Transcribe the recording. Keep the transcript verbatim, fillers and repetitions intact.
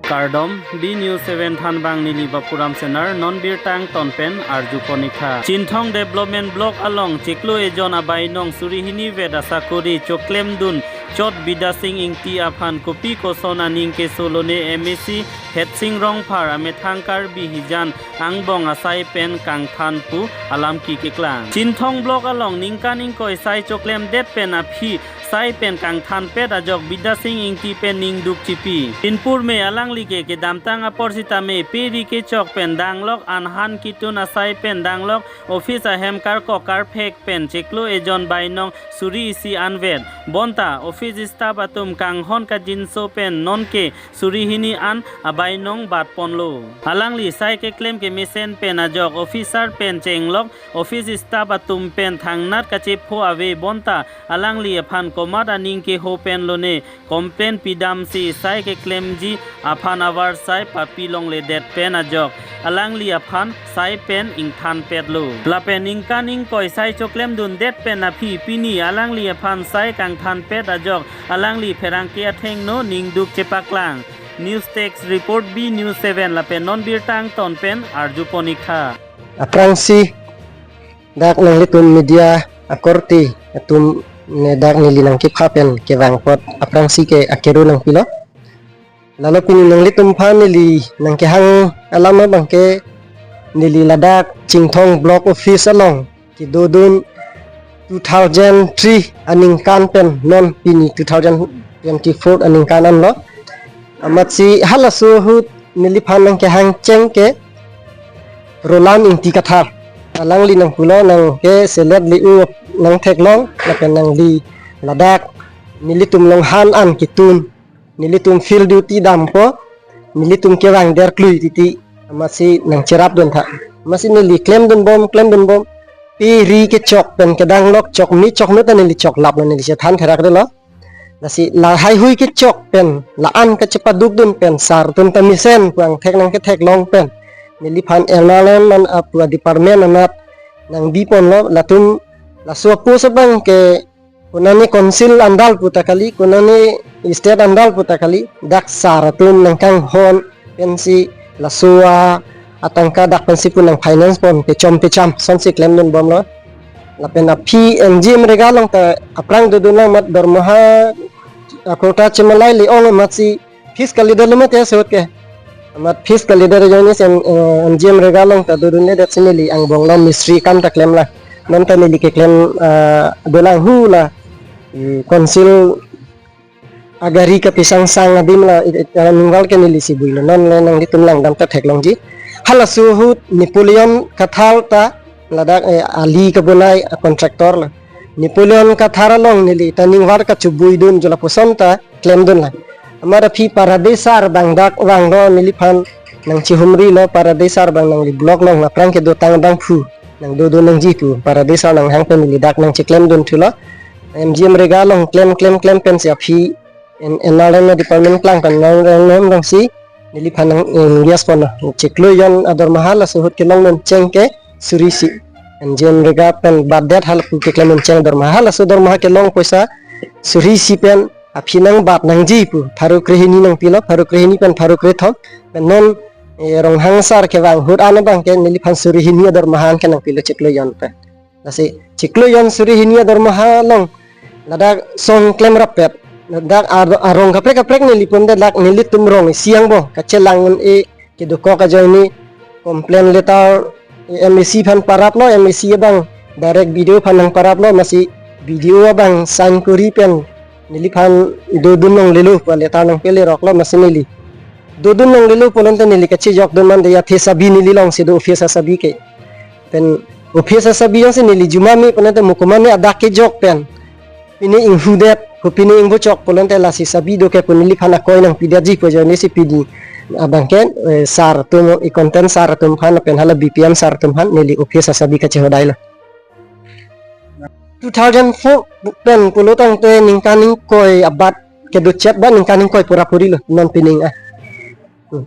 Kardom, B News seven Thanbang neli Bapuram Senar, non birta angton pen arjupon ik tha. Chinthong Development Block along chiklo ejon abainong suri hini vet asakori choklemdun chot Bidya Sing Ingti aphan kopi koson aning keso lone M A C Headsing Rongphar amethang Karbi hijan angbong asai pen kangthan pu alam kikeklang. Chinthong Block along ningkan ingkoi sai choklemdet pen aphi sai pen kangthanpet ajok Bidya Sing Ingti pen ningduk chipi. Inpurme alangli ke kedamtang apor sitame pe ri kechok pen danglok an han kitun asai pen danglok office ahem karkok karphek pen chiklo ejon bainong suri isi anvet. Bonta office staff atum kanghon kajinso pen nonke suri hini an abainong batponlo. Alangli sai keklem kemesen pen ajok officer pen chenglok office staff atum pen thangnat kachepho ave bonta alangli aphan komat aning keho pen lone complain pidamsi sai keklemji aphan avarsai papi longledet pen ajok alangli aphan sai pen ingthanpetlo. Lapen ningkan ingkoi sai choklemdundet pen aphi pini alangli aphan sai kangthanpet ajok alangli pherangke athengno ningduk chepaklang. News Desk Report, B News seven, lapen non birta angton pen arjupon ik tha. Aphrangsi dak nanglitum media akorte atum ne dak neli nangkepha pen kevang apot aphrangsi ke akero nangpilo. Lalo pini nanglitum aphan neli nangkehang alam abangke neli ladak Chinthong Block Office along kedodun two thousand three aningkan pen non pini two thousand twenty-four aningkan anlo. Amatsi halaso ahut neliphan nangkehang cheng ke Roland Ingti Kathar. Alangli nangpulo nangke selet li-u nangtheklong lapen nangli ladak nelitum along han an kitun, nelitum field duty dampo, nelitum kevang der klui titi, amatsi nangcherapdun tha. Amatsi neli klemdunbom, klemdunbom. Pe ri kechok pen kedanglok chokme chokme ta neli choklaplo, neli chethan therakdelo. Lasi lahai hui kechok pen, la-an kachepadukdun pen, sar atum ta mesen pu angthek nangketheklong pen, neliphan environment apu department anat nangbiponlo, latum laso apost abangke konane council andal puta kali, konane state andal puta kali, dak sar atum nangkanghon pensi laso a, atangka dak pensi pu nang finance pon pechom pecham asonsi klemdunbomlo. Lapen aphi M G M Rega along ta aphrang dodun lang amat dormoha a quota chemalai le-ong amatsi fees kalidar lo mate ahut ke. Amat fees kalidar ajoine si M, eh, M G M Rega along ta dodunledetsi neli angbong along mistri kam ta klemlang. Non ta neli keklem, eh, dolang hula, eh, council agari kapisangsang adim la, eh, eh, ningval ke neli si builo. Non le nanglitum langdam ta theklongji. Halaso ahut Napoleon Kathar ta ladak, eh, ali kabonai a contractor lo. Napoleon Kathar along neli ta ningvar kachebuidun jo lapuson ta klemdunlang. Amat aphi Paradisar abang dak vanglo, neliphan nangchehumrilo, Paradisar abang nangli block along aphrang kedotang abang phu nangdodun nangji pu Paradisar nanghang pen neli dak nangcheklemdun thulo. M G M Rega along klem klem klem pensi aphi en, environment department klang pen nang nang nang si neliphan nang, eh, yes pon na. Chiklo jon adormoha laso ahut kelongdun cheng ke suri isi. M G M Rega pen batdet halapu keklemdun cheng dormoha, halaso dormoha kelong poisa suri isi pen aphi nangbat nangji pu pharo krehini nangpilo, pharo krehini pen pharo krethom. Pen non, eh, Ronghang sar kevang ahut an abangke neliphan suri hini adormoha an ke nangpilo chiklo jon pen. Lasi chiklo jon suri hini adormoha along ladak song klemrappet. Ladak ar-, arong kaprek kaprek neli pon de, dak nelitum rong isi angbong kachelang un-e kedokok ajoine complain letter M A C aphan paraplo, M A C abang direct B D O aphan nangparaplo, amatsi B D O abang sign kori pen neliphan dodun longlelo pu letter nangpeleroklo, amatsi neli dodun longlelo pulote neli kachejokdun mande, athe sabi neli alongsi do office asabi ke. Pen office asabi jongsi neli juma me pulote mo komatne adak kejok pen pine inghudet, ko pine ingbochok pulote lasi sabi do ke pu neliphan akoi nangpidetji pu ajoine si pini abangke, eh, sar atum, e content sar atum aphan pen hala B P M sar atum aphan neli office asabi kachehodailo. Two thousand four pen pulotangte ningkan ingkoi abat kedo chet ba ningkan ingkoi pura purilo non pining ah. Hmm.